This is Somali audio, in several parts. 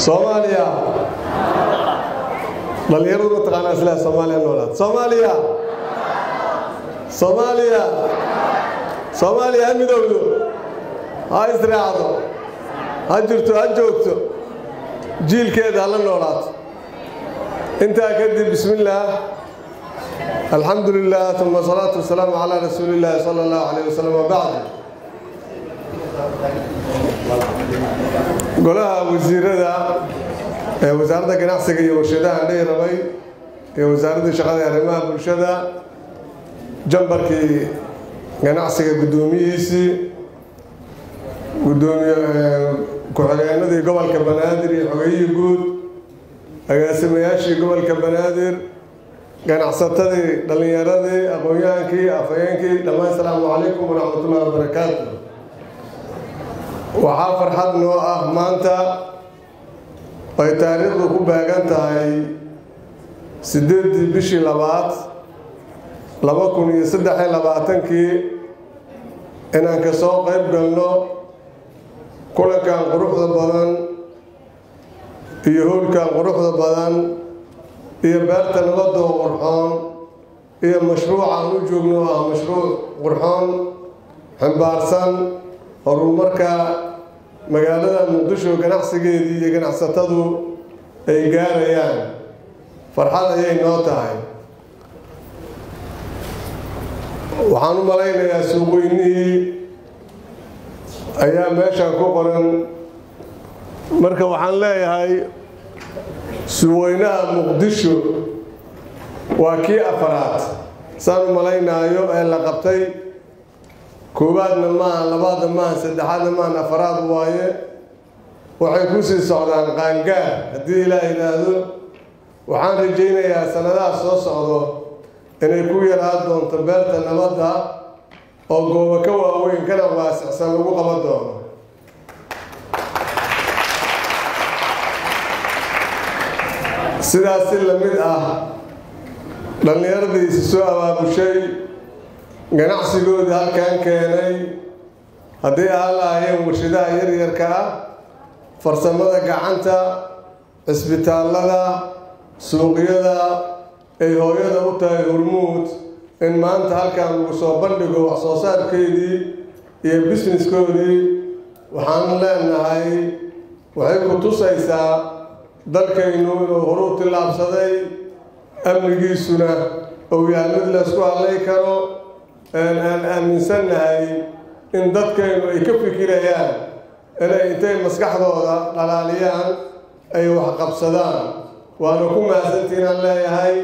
Soomaaliya, dhalinyaradu ma taqaanaa isla Soomaaliya noolaad. Soomaaliya, Soomaaliya, Soomaaliya ha midowdo, ha israacdo, ha jirto, ha joogto, jiilkeeda hala noolaato. Intaa kadib, bismillaah, alxamdu lilah, uma salaatu wasalaamu calaa rasuuli illaahi sala allahu calayh wasalam, wabacd. Golaha wasiirada ee wasaaradda ganacsiga iyo warshadaha andhahi rabay iyo wasaaradda shaqada ee arrimaha bulshada, jambarkii ganacsiga guddoomiyihiisii, guddoomiye ku-xigeenadii gobolka Banaadir iyo xogeyihii guud, agaasimayaashii gobolka Banaadir, ganacsatadii, dhallinyaradii, aqoon-yahankii, afhayeenkii, dhammaan asalaamu calaykum waraxmatullahi wabarakaatu. Waxaa farxad noo ah maanta ay taariikhdu ku beegan tahay 8-dii bishii labaad 2023-kii inaan kasoo qayb galno kulankan quruxda badan iyo howlkan quruxda badan iyo beerta nabadoo qurxoon iyo mashruucaan u joogno ah mashruuc qurxoon xambaarsan horumarka magaalada Muqdisho, ganacsigeedii iyo ganacsatadu ay gaarayaan. Farxad ayay noo tahay. Waxaan u malaynayaa suuqweynihii ayaa meeshan ku qoran. Marka waxaan leeyahay suuqweynaha Muqdisho waa kii afaraad saan u malaynaayo ee la qabtay. Koowaadna maaha, labaadna maaha, saddexaadna maahan, afaraad waaye. Waxay ku sii socdaan qaangaar haddii Ilaah yidhaahdo. Waxaan rajaynayaa sanadaha soo socdo inay ku yaraa doonto beerta nabadda oo goobo ka waaweyn kana waasicsan lagu qaban doono. Sidaas si lamid ah, dhallinyaradii soo abaabushay, ganacsigoodii halkan keenay, haddii ahaan lahaayeen warshadaha yaryarka ah, farsamada gacanta, cisbitaallada, suuqyada ay hooyada u tahay Hormuud, in maanta halkan lagu soo bandhigo wax soo saarkeedii iyo businesskoodii, waxaan leenahay waxay ku tusaysaa dalkaynu inuu horu tillaabsaday, amnigiisuna uu yahay mid laysku hadlay karo. Aan aaminsannahay in dadkaynu ay ka fikirayaan inay intay maskaxdooda dhalaaliyaan ay wax qabsadaan. Waana ku mahadsantiinaan leeyahay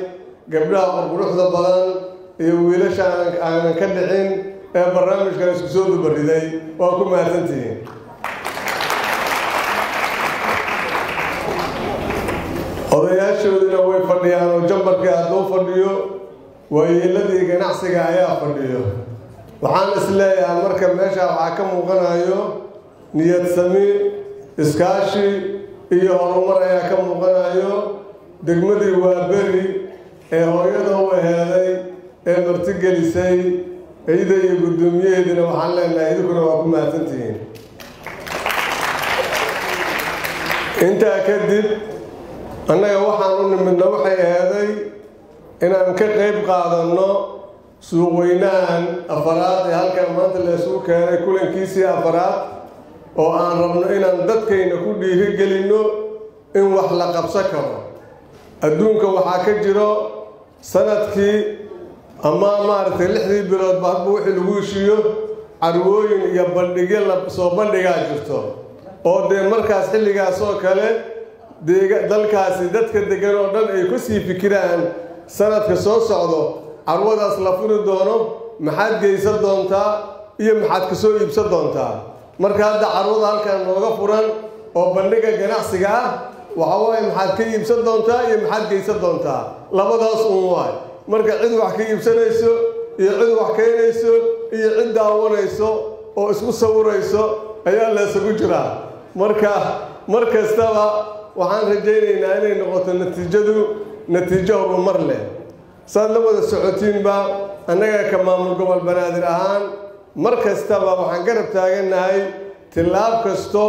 gabdhaha qurquruxda badan iyo wiilasha aanan ka dhicin ee barnaamijkan isku soo dubariday. Waa ku mahadsantihiin. Odayaashoodina way fadhiyaan oo jambarkii hadduu fadhiyo, waayeeladii ganacsiga ayaa fadhiyo. Waxaan is leeyahay marka meesha waxaa ka muuqanayo niyad sami, iskaashi iyo horumar ayaa ka muuqanayo. Degmadii waa beri ee hooyada u aheeday ee martigelisay iyada iyo guddoomiyaheedina, waxaan leenahay idinkuna waa ku mahadsantihiin. Intaa kadib, annaga waxaan u nimidna waxay aheeday inaan ka qayb qaadanno suuqweynahan afaraad ee halkan maanta la isugu keenay, kulankiisii afaraad, oo aan rabno inaan dadkayna ku dhiirigelinno in wax la qabsan karo. Adduunka waxaa ka jiro sanadkii ama maaragtay 6dii biloodba hadba wixii lagu heshiiyo carwooyin iyo bandhigyo la soo bandhigaa jirto, oo dee markaas xilligaas oo kale dalkaasi dadka degan oo dhan ay ku sii fikiraan sanadka soo socdo carwadaas la furi doono maxaad geysan doontaa iyo maxaad kasoo iibsan doontaa. Marka hadda carwada halkan nooga furan oo bandhiga ganacsiga ah waxa waaye maxaad ka iibsan doontaa iyo maxaad geysan doontaa, labadaas uun waay. Marka cid wax ka iibsanayso iyo cid wax keenayso iyo cid daawanayso oo isku sawirayso ayaa la isugu jiraa. Marka mar kastaba waxaan rajaynaynaa inay noqoto natiijadu natiijo horumar leh. Saad la wada socotiinba, annaga ka maamul gobol Banaadir ahaan mar kastaba waxaan garab taagannahay tillaab kasto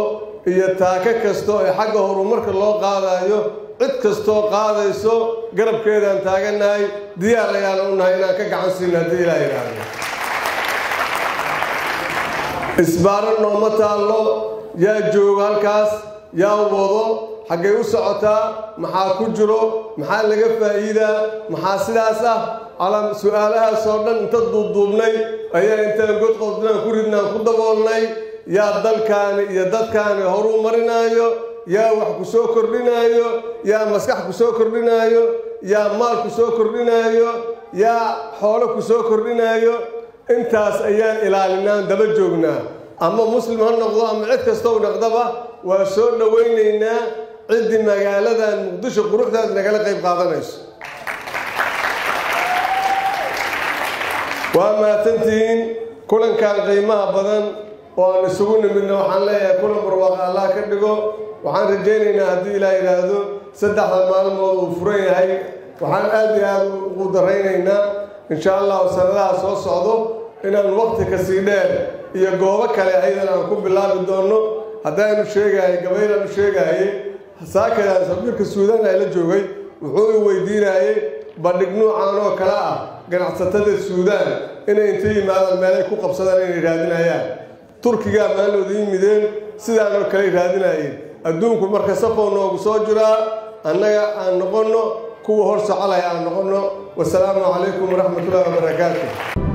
iyo taako kasto ee xagga horumarka loo qaadayo, cid kastoo qaadayso garabkeedaan taagannahay, diyaar ayaan u nahay inaan ka gacan siino haddii Ilaah yidhaahdo. Isbaaro nooma taallo. Yaa joogo halkaas, yaa wado, xaggay u socotaa, maxaa ku jiro, maxaa laga faa'iidaa, maxaa sidaas ah? Calaa su-aalahaasoo dhan inta duubduubnay ayaa intaan god qodnaan ku ridnaan ku daboolnay. Yaa dalkaani iyo dadkaani horuu marinaayo, yaa wax ku soo kordhinaayo, yaa maskax ku soo kordhinaayo, yaa maal ku soo kordhinaayo, yaa xoolo ku soo kordhinaayo, intaas ayaan ilaalinaan daba joognaa. Ama muslim ha noqdo ama cid kastoo noqdaba, waa soo dhowaynaynaa ciddii magaaladan Muqdisho quruxdaas nagala qayb qaadanayso. Waa mahadsantihiin. Kulankan qiimaha badan oo aan isugu nimidna waxaan leeyahay kulan barwaaqa Allah ka dhigo. Waxaan rajaynaynaa haddii Ilaah yidhaahdo 3da maalmood uu furan yahay, waxaan aad iyo aad ugu daraynaynaa insha Allahu sanadaha soo socdo inaan waqti kasii dheer iyo goobo kale ayadan aan ku bilaabi doonno. Haddaanu sheegaayay gabaylaan u sheegaayay saakadaan safiirka Suudaan ay la joogay, wuxuu i weydiinayey bandhig nuucan oo kale ah ganacsatada Suudaan inay inta yimaadaan meelay ku qabsadaan inay raadinayaan. Turkigaa maalooda yimideen sidaanoo kale raadinayeen. Adduunku marka safow noogu soo jiraa, annaga aan noqonno kuwa hor socolaya aan noqonno. Wasalaamu calaykum waraxmatullahi wabarakaatu.